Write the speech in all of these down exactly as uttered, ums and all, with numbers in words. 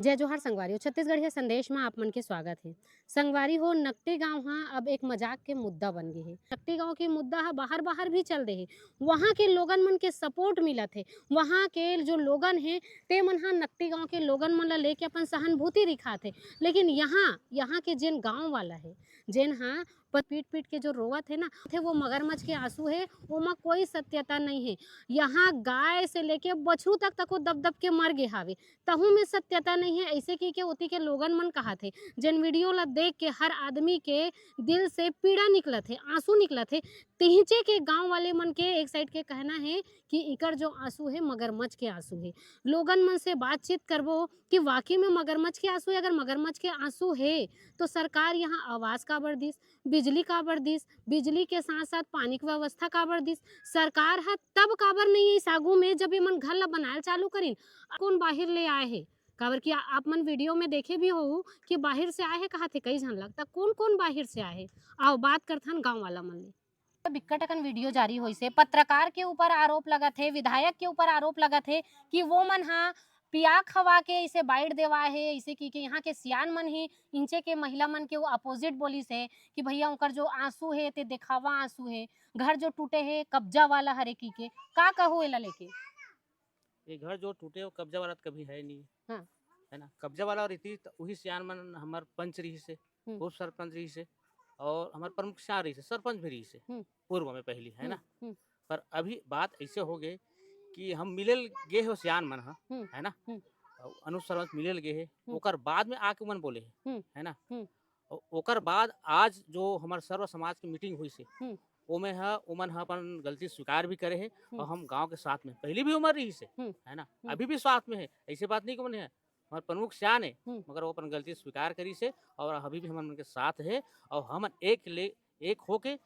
जय जोहार संगवारी हो, छत्तीसगढ़िया संदेश में आप मन के स्वागत हे। संगवारी हो, नकटी गांव हा अब एक मजाक के मुद्दा बन गे हे। नकटी गांव के मुद्दा हा बाहर बाहर भी चल दे हे। वहां के लोगन मन के सपोर्ट मिलत हे, वहां के जो लोगन हे ते मन हा नकटी गांव के लोगन मन ला लेके अपन सहानुभूति दिखात हे। लेकिन यहाँ यहाँ के जेन गांव वाला हे, जेन हा प-, पीट पीट के जो रोवत हे ना, थे वो मगरमच्छ के आंसू हे, ओमा कोई सत्यता नहीं हे। यहाँ गाय से लेके बछरू तक तको दब दब के मर गे हावे, तहू में सत्यता नहीं हे। ऐसे की के ओती के लोगन मन कहाथे, जेन वीडियो ला देख के हर आदमी के दिल से पीड़ा निकलत हे, आंसू निकलत हे। तिहिचे के गांव वाले मन के एक साइड के कहना हे कि इकर जो आंसू हे मगरमच्छ के आंसू हे। लोगन मन से बातचीत करबो कि वाकई में मगरमच्छ के आंसू हे, अगर मगरमच्छ के आंसू हे तो सरकार यहाँ आवास काबर दिस, बिजली काबर दिस, बिजली के साथ साथ पानी के व्यवस्था काबर दिस? सरकार ह तब काबर नहीं आइस आगू में, जब ये मन घर ला बनायल चालू करिन? कौन बाहिर ले आए हे? काबर कि आ-, आप मन वीडियो में देखे भी होहू कि बाहिर से आए हे कहाथे कई झन ला। त कौन कौन बाहिर से आए हे? आओ बात करथन गांव वाला मन ले। बिक्कट अकन वीडियो जारी होइस हे, पत्रकार के ऊपर आरोप लगत हे, विधायक के ऊपर आरोप लगत हे कि वो मन हा पिया खवा के इसे बाइट देवा हे, इसे की के यहाँ के सियान मन ही इंचे के महिला मन के वो अपोजिट बोलिस हे कि भैया ओकर जो आंसू हे ते देखावा आंसू हे, घर जो टूटे हे कब्जा वाला हरे की के। का कहो एला लेके? ये घर जो टूटे वो कब्जा वाला तो कभी है नहीं। हाँ। है ना, कब्जा वाला रहितिस त उही सियान मन हमर पंच रहिस हे, हम्म। उप सरपंच रहिस हे और हमर प्रमुख सियान रहिस हे, सरपंच भी रहिस हे, हम्म। पूर्व में पहली, है ना? हम्म, हम्म। पर अभी बात ऐसे हो गे कि हम मिले ल गे हो सियान मन ह, हम्म, है ना? हम्म। अउ अनुज शर्मा से मिले ल गे हे, हम्म। ओकर बाद में आके मन बोले हे, हम्म। है ना? हम्म। अउ ओकर बाद आज जो हमर सर्व समाज के मीटिंग होइस हे, हम्म। ओमे ह, ओमन ह अपन गलती स्वीकार भी करे हे, हम्म। अउ हम गांव के साथ में, पहली भी ओमन रहिस हे, हम्म। है ना? हम्म। अभी भी साथ में हे, ऐसे बात नहीं कि ओमन हे, हमर प्रमुख सियान हे, हम्म। मगर वो अपन गलती स्वीकार करिस हे, अउ अभी भी हमन के साथ हे, अउ हमन एक ले, एक होके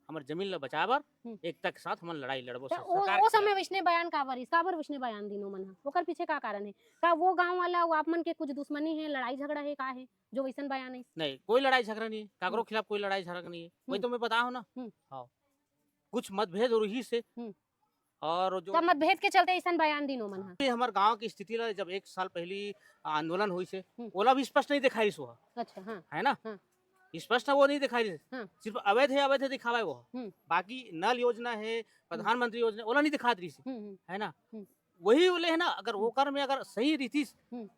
हमर जमीन ला बचाए बर हम्म। एकता के साथ हमन लड़ाई लड़बो त से ओ, सरकार ओ के समय खिलाफ। वैसने बयान काबर आइस? काबर वैसने बयान दिन ओमन ह? ओकर पीछे का कारण हे? का वो गांव वाला अउ आप मन के कुछ दुश्मनी हे, लड़ाई झगड़ा हे, का हे, जो वैसन बयान आइस? नहीं, कोई लड़ाई झगड़ा नहीं हे, काकरो हम्म। खिलाफ कोई लड़ाई झगड़ा नहीं हे। वही हम्म। तो मैं बता हूँ ना। हम्म। हाँ, कुछ मतभेद रहिस हे हम्म। और जो त मतभेद के चलते अइसन बयान दिन ओमन ह? ये हमर गांव की स्थिति ला, जब एक साल पहली आंदोलन होइस हे, हम्म। ओला भी स्पष्ट नहीं दिखाई रिहिस वो, अच्छा, हाँ। है ना? हाँ। स्पष्ट वो नहीं दिखाई रिहिस। हाँ। सिर्फ अवैध हे, अवैध हे दिखावा हे वो। हम्म। बाकी नल योजना हे, हम्म। प्रधानमंत्री योजना, ओला नहीं दिखात रिहिस, हम्म, हम्म। है ना? हम्म। वही बोले है ना, अगर हम्म। ओकर में अगर सही रहितिस, हम्म।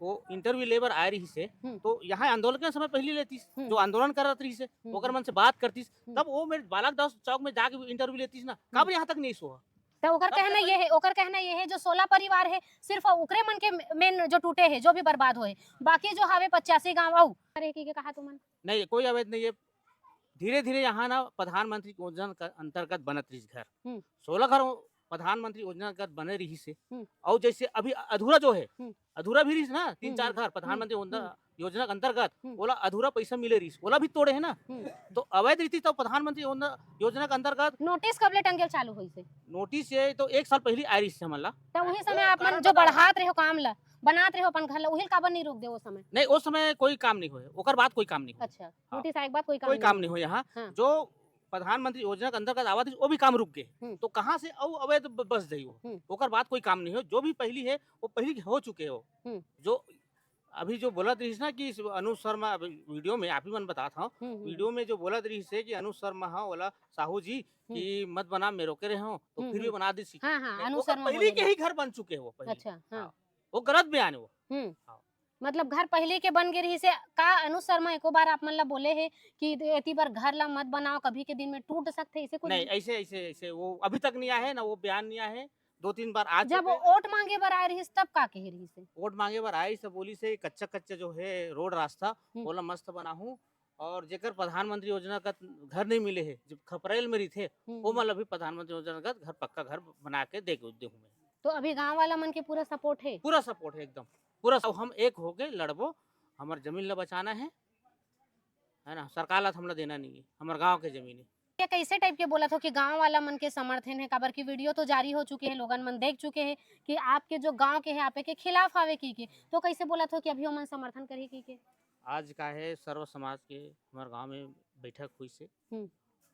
वो इंटरव्यू ले बर आए रहिस हे, हम्म। तो यहाँ आंदोलन के समय पहली लेतिस, हम्म। जो आंदोलन करत रहिस हे, हम्म, ओकर हम्म। मन से बात करतिस, हम्म। तब वो मेरे बालक दास चौक में जाके इंटरव्यू लेतिस ना, हम्म। काबर यहाँ तक नहीं आइस वो? त ओकर तब कहना तक ये हे, ओकर कहना ये हे, जो सोलह परिवार हे, सिर्फ ओकरे मन के मेन जो टूटे हे, जो भी बर्बाद होए, बाकी जो हावे पचासी गांव अउ। अरे, की के कहा तुमन? नहीं, कोई अवैध नहीं हे। धीरे-धीरे यहाँ ना प्रधानमंत्री योजना के अंतर्गत बनत रहिस घर। हम्म। सोलह घर प्रधानमंत्री योजना के अंतर्गत बने रहिस हे। हम्म। अउ जैसे अभी अधूरा जो हे, हम्म। अधूरा भी रहिस ना, तीन हम्म, चार हम्म, घर प्रधानमंत्री हम्म, योजना, हम्म। योजना के अंतर्गत, हम्म। ओला अधूरा पैसा मिले रहिस, ओला भी तोड़े हे ना। हम्म। तो अवैध रहितिस तो प्रधानमंत्री योजना, योजना के अंतर्गत नोटिस कब ले टंगे चालू होइस हे? नोटिस ये तो एक साल पहली आए रहिस हे हमन ला। त उही समय वो आप मन कारण जो बता बढ़ात रहे हो काम ला, बनात रहे हो अपन घर ला, उही ल काबर नहीं रोक दे वो समय? नहीं, वो समय कोई काम नहीं होए, ओकर बाद कोई काम नहीं होए। अच्छा, हाँ। नोटिस आए के बाद कोई काम कोई नहीं काम होए। नहीं होए यहाँ। हाँ। जो प्रधानमंत्री योजना के अंतर्गत आवत रहिस, वो भी काम रुक गे। हम्म। तो कहाँ से अउ अवैध ब-, बस जाई वो? हम्म। ओकर बाद कोई काम नहीं हो, जो भी पहली हे, वो पहली हो चुके हो। हम्म। जो अभी जो बोलत रहिस ना कि इस अनुज शर्मा, अभी वीडियो में आप ही मन बतात हव, हम्म, हम्म, वीडियो हम्म। में जो बोलत रहिस हे कि अनुज शर्मा ह, ओला साहू जी हम्म। कि मत बना, मैं रोके रहे हूँ, तो हम्म, फिर भी हम्म। बना दिस। हाँ, हाँ, नहीं, अनुज ओकर शर्मा पहली बोले के ना। ही घर बन चुके हो पहली। अच्छा, हाँ। हाँ। वो गलत बयान हे वो। हम्म। हाँ। मतलब घर पहली के बन गे रहिस हे, का अनुज शर्मा एको बार आप मन ला बोले हे कि एती बर घर ला मत बनाओ, कभी के दिन में टूट सकथे, ऐसे कुछ नहीं, नहीं? ऐसे, ऐसे, ऐसे वो अभी तक नहीं आए हे, ना वो बयान नहीं आए हे, दो तीन बार आ जब चुके हे। वोट मांगे बर आए रहिस, तब का कहे रहिस हे? वोट मांगे बर आइस त बोलिस हे, "कच्चा, कच्चा जो हे रोड रास्ता, हम्म। ओला मस्त बनाहूँ, और जेकर प्रधानमंत्री योजना का घर नहीं मिले हे, जो खपरैल में रहिथे, हम्म, ओमन हम्म। ला भी प्रधानमंत्री योजना का घर, पक्का घर बना के दे के देहूँ मैं।" तो अभी गांव वाला मन के पूरा सपोर्ट हे? पूरा सपोर्ट हे एकदम, पूरा। अब हम एक होके लड़बो, हमर जमीन ला बचाना हे, है ना, सरकार ला तो हमला देना नहीं हे, हमर गांव के जमीन हे। ये कैसे टाइप के बोलत हो कि गांव वाला मन के समर्थन हे, काबर कि वीडियो तो जारी हो चुके हे, लोगन मन देख चुके हे कि आपके जो गांव के हे, आपे के खिलाफ आवे की के, तो कैसे बोलत हो कि अभी ओमन समर्थन करही की के? आज का हे, सर्व समाज के हमर गांव में बैठक होइस हे, हम्म।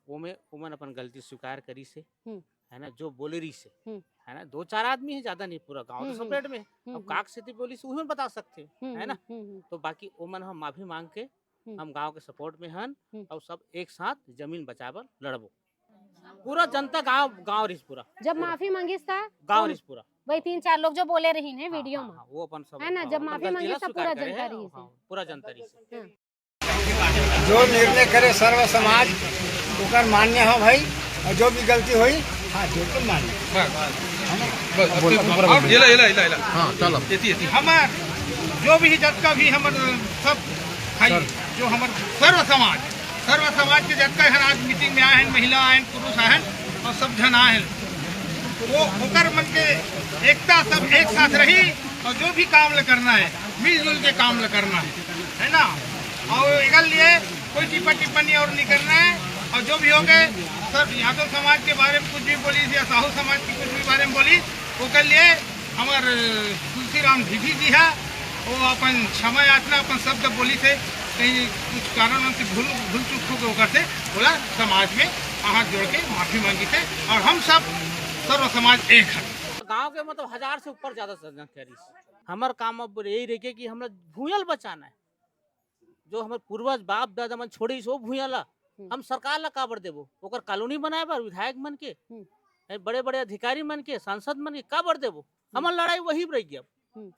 ओमे ओमन अपन गलती स्वीकार करिस हे। हम्म। है ना, जो बोले रहिस हे, हम्म। है ना, दो चार आदमी हे, ज्यादा नहीं, पूरा गांव तो हम्म, हम्म। सेपरेट में हे। हम्म, अब हम्म। काक सेती बोलिस हे, उही मन बता सकथे, हम्म, है ना? हम्म, हम्म, हम्म। तो बाकी ओमन ह माफी मांग के हम्म। हम गांव के सपोर्ट में हन हम्म। अउ सब एक साथ जमीन बचाए बर लड़बो। पूरा जनता गांव, गांव रहिस पूरा, जब पूरा। माफी मांगिस त गांव उन-, रहिस पूरा। वही तीन चार लोग जो बोले रहिन हे हाँ, वीडियो हाँ, में। हाँ, वो अपन सब, है ना, हाँ, जब अपन माफी गलती मांगिस ला त स्वीकार पूरा करे जनता हे, रहिस हे। हाँ, पूरा जनता रहिस हे। हाँ। जो निर्णय करे सर्व समाज, ओकर मान्य हो भाई, और जो भी गलती होई, हाथ जोड़ के मान्य। बस। है ना? बस, अब बोलो, तुम ऊपर और बोलो। ये ला, ये ला, ये ला, ये ला। हाँ, चलो। एती, एती। हमर जो भी जतका भी हमर सब भाई, सर। जो हमर सर्व समाज, सर्व समाज के जतका हन आज मीटिंग में आए हन, महिला आए हन, पुरुष आए हन और सब झन आए हन, वो ओकर मन के एकता, सब एक साथ रही और जो भी काम ल करना है, मिलजुल के काम ल करना है, है ना? और एकर लिए कोई टिप्पा टिप्पणी और नहीं करना है। और जो भी हो गए, सब यादव समाज के बारे में कुछ भी बोलिस या साहू समाज के कुछ भी बारे में बोलिस, ओकर लिए हमर तुलसीराम ढीढी जी है, वो अपन क्षमा याचना, अपन शब्द बोलिस हे, कहीं कुछ कारण से भूल, भूल चूक हो गए ओकर से, बोला समाज में हाथ जोड़ के माफी मांगिस हे और हम सब सर्व समाज एक है। गांव के मतलब हजार से ऊपर ज्यादा जनसंख्या रहिस। हमर काम अब यही रहिगे कि हमला भुइयां ल बचाना है, जो हमर पूर्वज बाप दादा मन छोड़िस वो भुइयां ला हम्म। हम सरकार ला काबर देबो? ओकर कॉलोनी बनाए बर विधायक मन के, हम्म। ए, बड़े बड़े अधिकारी मन के, सांसद मन के काबर देबो? हम्म। हमर लड़ाई वही रहिगे अब। हम्म।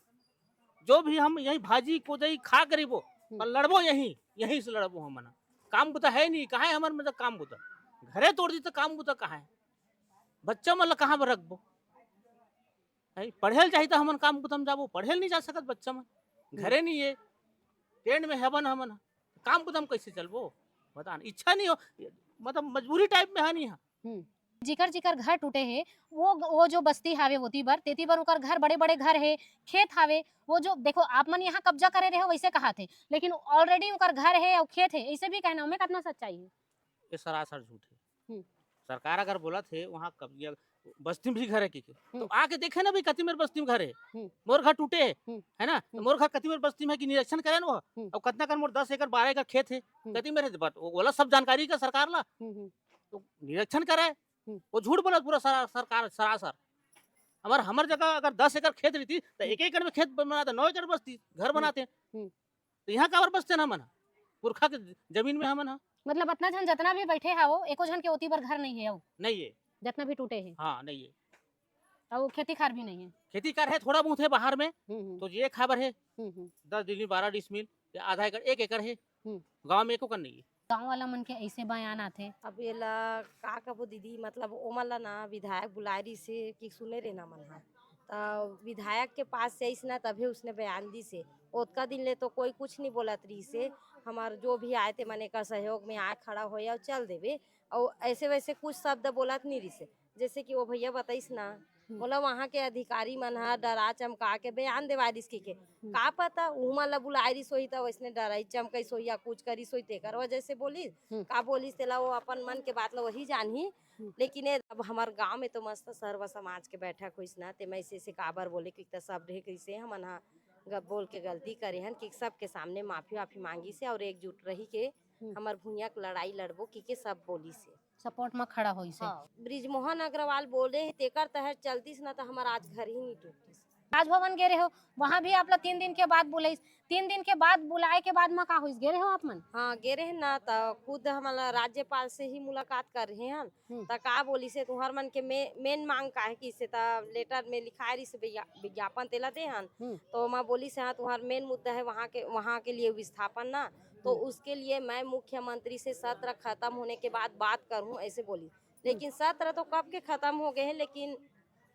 जो भी हम यही भाजी कोदई खा के रहिबो, हम्म। पर लड़बो यही, यही से लड़बो हमन। काम बुता है नहीं, कहाँ है हमर मतलब काम बुता? घरे तोड़ दी तो काम बुता कहाँ है? बच्चा मन ला कहाँ पर रखबो? है, पढ़े ल जाही त हमन काम बुता म जाबो, पढ़े ल नहीं जा सकत बच्चा मन, हम्म। घरे नहीं है, टेंट में हेबन हमन, काम बुता म कैसे चलबो? बता ना, इच्छा नहीं हो, मतलब मजबूरी टाइप में है नहीं है। हम्म। जिकर जिकर घर टूटे हे, वो, वो जो बस्ती हावे ओती बर, तेती बर ओकर घर, बड़े बड़े घर हे, खेत हावे, वो जो देखो आप मन यहाँ कब्जा करे रहे हो वैसे कहा थे, लेकिन ऑलरेडी ओकर घर हे और खेत हे, ऐसे भी कहना, ओमे कितना सच्चाई है? ये सरासर झूठ है। हम्म। सरकार अगर बोलत हे वहाँ कब्जा, बस्ती में भी घर है कि के? तो हम्म। आके देखे ना भाई, कति मेर बस्ती में घर है, हम्म। मोर घर टूटे है, हम्म। है ना? तो हम्म। मोर घर कति मेर बस्ती में है कि निरीक्षण करे ना वो? हम्म। और कितना कर मोर दस एकड़, बारह एकड़ खेत है, हम्म। कति मेर है, but वो बोला सब जानकारी का सरकार ला। हम्म, हम्म। तो निरीक्षण करे, हम्म। वो झूठ बोलत पूरा सरा-, सरकार सरासर। हमर, हमर जगह अगर दस एकड़ खेत रहिती, तो हम्म। एक एकड़ में खेत बनाते, नौ एकड़ बस्ती, घर हम्म। बनाते। हम्म। तो यहाँ काबर बसते ना हमन ह? पुरखा के जमीन में हमन ह। मतलब अतना झन जतना भी बैठे हा, वो एको झन के ओती बर घर नहीं है, अउ नहीं है। जतना भी टूटे है। हाँ, नहीं है। अउ खेती खार भी नहीं है। खेती खार है, थोड़ा बहुत है बाहर में, हम्म, हम्म। तो जे खाबर है, हम्म, हम्म। दस डिसमिल, बारह डिसमिल, या आधा एकड़, एक एकड़ है। हम्म। गाँव में एको कन नहीं है। गाँव वाला मन के ऐसे बयान आथे। अब ये ला का कबो दीदी, मतलब ओमन ला ना विधायक बुलाए रहिस हे कि सुने रहे ना मन हा, त विधायक के पास से आइस ना, तभे उसने बयान दिस हे। ओतका दिन ले तो कोई कुछ नहीं बोलत रहिस हे। हमार जो भी आए ते मन एकर सहयोग में आए खड़ा होए अउ चल देबे। अउ ऐसे वैसे कुछ शब्द बोलत नहीं रहिस हे, जैसे कि वो भैया बताइस ना, हम्म। बोला वहाँ के अधिकारी मन ह डरा चमका के बयान देवा दिस कि के। हम्म। का पता उहमा ला बुलाए रहिस होही त वैसने डराई चमकाइस होही या कुछ करिस होही तेकर वजह से बोलिस। हम्म। का बोलिस तेला वो अपन मन के बात ला वही जानही। हम्म। लेकिन ये अब हमार गांव में तो मस्त सर्व समाज के बैठक होइस ना, ते मैं ऐसे ऐसे काबर बोले कि त सब रहे कैसे हमन हा ग-, बोल के गलती करे हन कि सबके सामने माफी वाफी मांगिस हे और एकजुट रही के हम्म। हमर भुइयां के लड़ाई लड़बो कि के सब बोलिस हे। सपोर्ट में खड़ा होइस हे। हाँ, ब्रिजमोहन अग्रवाल बोले हे, तेकर तहत चलतिस ना त हमर आज घर ही नहीं टूटतिस। राजभवन गे रहे हो, वहाँ भी आप लोग तीन दिन के बाद बुलाइस, तीन दिन के बाद बुलाए के बाद में का होइस, गे रहे हो आप मन? हाँ, गे रहे ना, त खुद हमन राज्यपाल से ही मुलाकात कर रहे हन। हम्म। त का बोलिस हे, तुहर मन के मे-, मेन मांग का है कि से त लेटर में लिखाए रहिस विज्ञा-, विज्ञापन तेला दे हन। हम्म। तो मैं बोलिस हे, हाँ, तुहर मेन मुद्दा है वहाँ के, वहाँ के लिए विस्थापन ना, तो हम्म। उसके लिए मैं मुख्यमंत्री से सत्र खत्म होने के बाद बात करूँ, ऐसे बोली। हम्म। लेकिन सत्र तो कब के खत्म हो गए हैं, लेकिन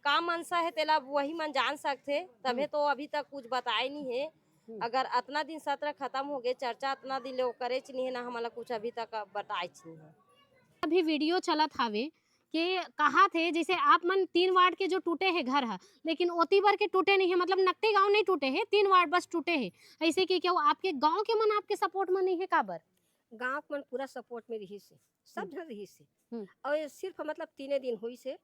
का मंशा है तेला वही मन जान सकथे, तभे हम्म। तो अभी तक कुछ बताए नहीं है। हम्म। अगर अतना दिन सत्र खत्म हो गए, चर्चा अतना दिन ले वो करेच नहीं है, ना हमला कुछ अभी तक बताएच नहीं है। अभी वीडियो चलत हावे के कहा थे, जैसे आप मन तीन वार्ड के जो टूटे है घर ह, लेकिन ओती बर के टूटे नहीं है, मतलब नकटी गांव नहीं टूटे है, तीन वार्ड बस टूटे है। ऐसे कि क्या वो आपके गांव के मन आपके सपोर्ट में नहीं है, काबर? गांव के मन पूरा सपोर्ट में रहिस हे, सब हम्म। झन रहिस हे। हम्म। और ये सिर्फ मतलब तीने दिन होइस हे,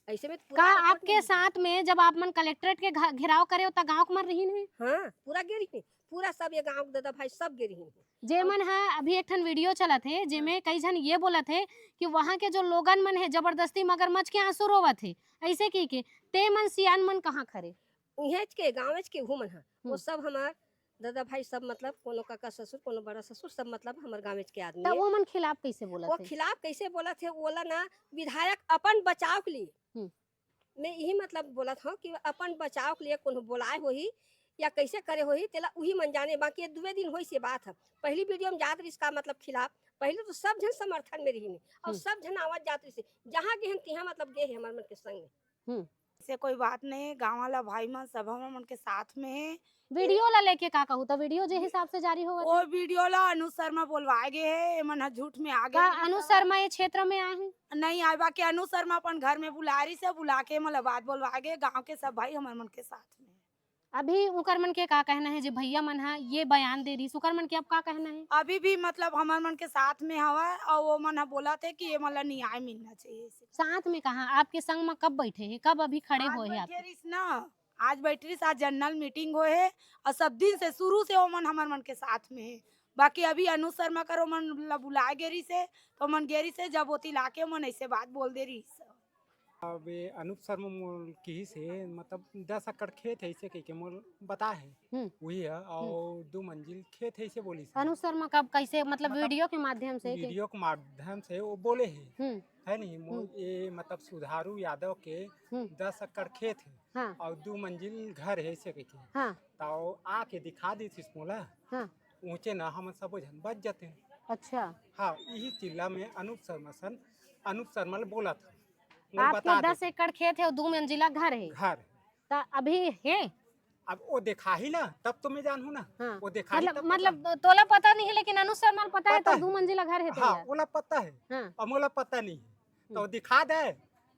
ऐसे में तो पूरा का सपोर्ट आपके में साथ में जब आप मन कलेक्ट्रेट के घ-, घेराव करे हो, त गांव के मन रहिन हे? हाँ, पूरा गे रहिन हे, पूरा अब ये गांव के दादा भाई सब गे रहिन हे। जे मन ह अभी एक ठन वीडियो चलत हे, जेमे कई झन ये बोलत हे कि वहां के जो लोगन मन हे, जबरदस्ती मगरमच्छ के आंसू रोवत हे, ऐसे कहि के, ते मन सियान मन कहाँ खरे? इहेच के, गाँवेच के उहू मन ह। वो हम्म। सब हमार दादा भाई सब, मतलब कोनो काका ससुर, कोनो बड़ा ससुर, सब मतलब हमर गाँवेच के आदमी त हे। वो मन खिलाफ कैसे बोलत वो हे? खिलाफ कैसे बोलत हे, ओला ना विधायक अपन बचाव के लिए हम्म। मैं यही मतलब बोलत हूँ कि अपन बचाव के लिए कोनो बोलाए होही या कैसे करे होही, तेला उही मन जाने। बाकी ये दुए दिन होइस ये बात ह, पहली वीडियो में जात रहिस का मतलब खिलाफ, पहले तो सब झन समर्थन में रहिन और हम्म। सब झन आवत जात रहिस, जहाँ गे हन तिहाँ मतलब गे हे हमर मन के संग में। हम्म। से कोई बात नहीं, गाँव वाला भाई मन सब हमर मन के साथ में हे। वीडियो ला लेके का कहू, त वीडियो जे हिसाब से जारी होवत वो हे। वीडियो ला अनुज शर्मा बोलवाए गे हे, एमन ह झूठ में आगे का हे। अनुज शर्मा ये क्षेत्र में आए हे? नहीं आए, बाकी अनुज शर्मा अपन घर में बुला रहिस हे, बुला के एमन ला बात बोलवाए गे, गाँव के सब भाई हमर मन के साथ में। अभी उकर मन के का कहना हे जे भैया मन ह ये बयान दे रहिस, उकर मन के अब का कहना हे? अभी भी मतलब हमर मन के साथ में हवय और वो मन ह बोलत हे कि ये मन ला न्याय मिलना चाहिए। साथ में कहाँ, आपके संग में कब बैठे हे, कब अभी खड़े आज होए हे बैठे आपके? रहिस ना, आज बैठ रहिस, आज जनरल मीटिंग होए हे और सब दिन से, शुरू से वो मन हमर मन के साथ में हे। बाकी अभी अनुज शर्मा कर वो मन ला बुलाए गे रहिस हे, तो मन गे रहिस हे, जब ओती लाके मन ऐसे बात बोल दे रहिस। अब ये अनुज शर्मा मोल किहिस हे, मतलब दस एकड़ खेत हे, ऐसे कहिके मोल बता हे। हम्म। वही हे, हम्म। और दो मंजिल खेत हे, ऐसे बोलिस हे। अनुज शर्मा कब, कैसे, मतलब मतलब वीडियो के माध्यम से कि? वीडियो के माध्यम से वो बोले हे, हम्म। है नहीं, मोल हम्म। ये मतलब सुधारू यादव के हम्म। दस एकड़ खेत हे हाँ। और दो मंजिल घर हे, ऐसे कहिके। हाँ। तो आके दिखा दिस मोला। हाँ। ऊंचे ना हमन सबो झन बच जाते। अच्छा। हाँ, यही चिल्ला में अनुप शर्मा सन, अनुप शर्मा ले बोला था। मोला आपके बता दे। दस एकड़ खेत हे और दो मंजिला घर हे। घर। त अभी हे? अब वो देखाही ना, तब तो मैं जानहूँ ना। हाँ। वो देखाही मतलब, तब तो मतलब जानहूँ। तोला पता नहीं हे, लेकिन अनुज शर्मा ल पता हे, पता तो हे। दो मंजिला घर हे हाँ, तेला। ओला पता हे। हाँ। अब मोला पता नहीं हे। तो हम्म। दिखा दे,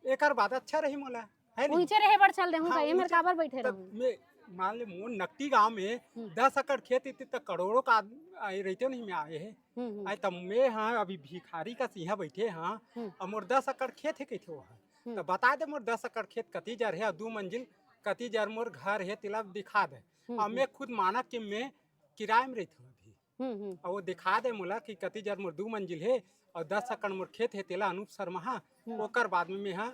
एकर बाद अच्छा रही मोला, है नहीं? ऊंचे रहे बर चल देहूँ हाँ, का, एमर ऊंचे काबर बैठे तब रहूँ? मैं, मान ले, मोर नकटी गांव में हम्म। दस एकड़ खेत इतने तक करोड़ों का आद-, आए रहते नहीं, मैं आए हे। हम्म, हम्म। आए तब मैं हाँ अभी भिखारी का सिंहा बैठे हाँ, हम्म। अब मोर दस एकड़ खेत हे कहिथे वो हा। हम्म। तो बता दे मोर दस एकड़ खेत कति जर हे, और दो मंजिल कति जर मोर घर हे, तेला दिखा दे। हम्म, अब हम्म। मैं खुद मानक के मैं किराए में रहते हूँ अभी। हम्म, हम्म। और वो दिखा दे मोला कि कति जर मोर दो मंजिल हे और दस एकड़ मोर खेत हे, तेला अनुप शर्मा हा, हम्म। ओकर बाद में मैं हा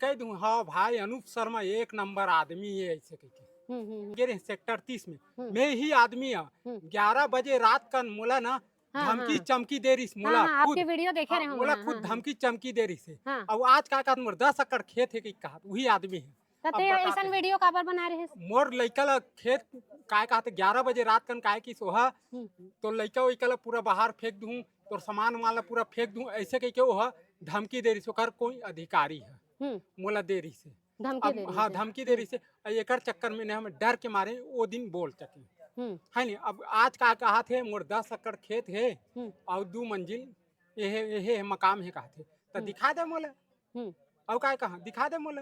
कह दूँ, हाँ भाई, अनुप शर्मा एक नंबर आदमी हे, ऐसे कहिके। हम्म, हम्म, हम्म। गे रहे सेक्टर तीस में, हम्म। मैं ही आदमी हा, हम्म। ग्यारह बजे रात कन मोला ना हाँ, धमकी हाँ। चमकी दे रहिस हाँ, मोला हाँ, खुद। आपके वीडियो देखे हाँ, रहे हूँ मोला मैं, खुद हाँ, हाँ। धमकी चमकी दे रहिस हे। हाँ। अब आज का कहत मोर दस एकड़ खेत हे कि कहत, वही आदमी हे। त अब ते बता ऐसन दे। वीडियो काबर बना रहे? मोर लइका ला खेत काय कहत ग्यारह बजे रात कन काय किस ओहा, हम्म। तो लइका वइका ला पूरा बाहर फेंक दूँ, तोर सामान वामान ला पूरा फेंक दूँ, ऐसे कहिके ओहा धमकी दे रहिस। ओकर कोई अधिकारी हे, हम्म। मोला दे रहिस हे। धमकी अब, दे रहिस हाँ, हे। धमकी दे हम्म। रहिस हे। अउ एकर चक्कर में ने हम डर के मारे ओ दिन बोल सके। हम्म। है नी? अब आज का कहत हे, मोर दस एकड़ खेत हे हम्म। अउ दू मंजिल एहे, एहे, एहे मकाम हे कहत हे। त हम्म। दिखा दे मोला। हम्म। अउ काय कहा? दिखा दे मोला।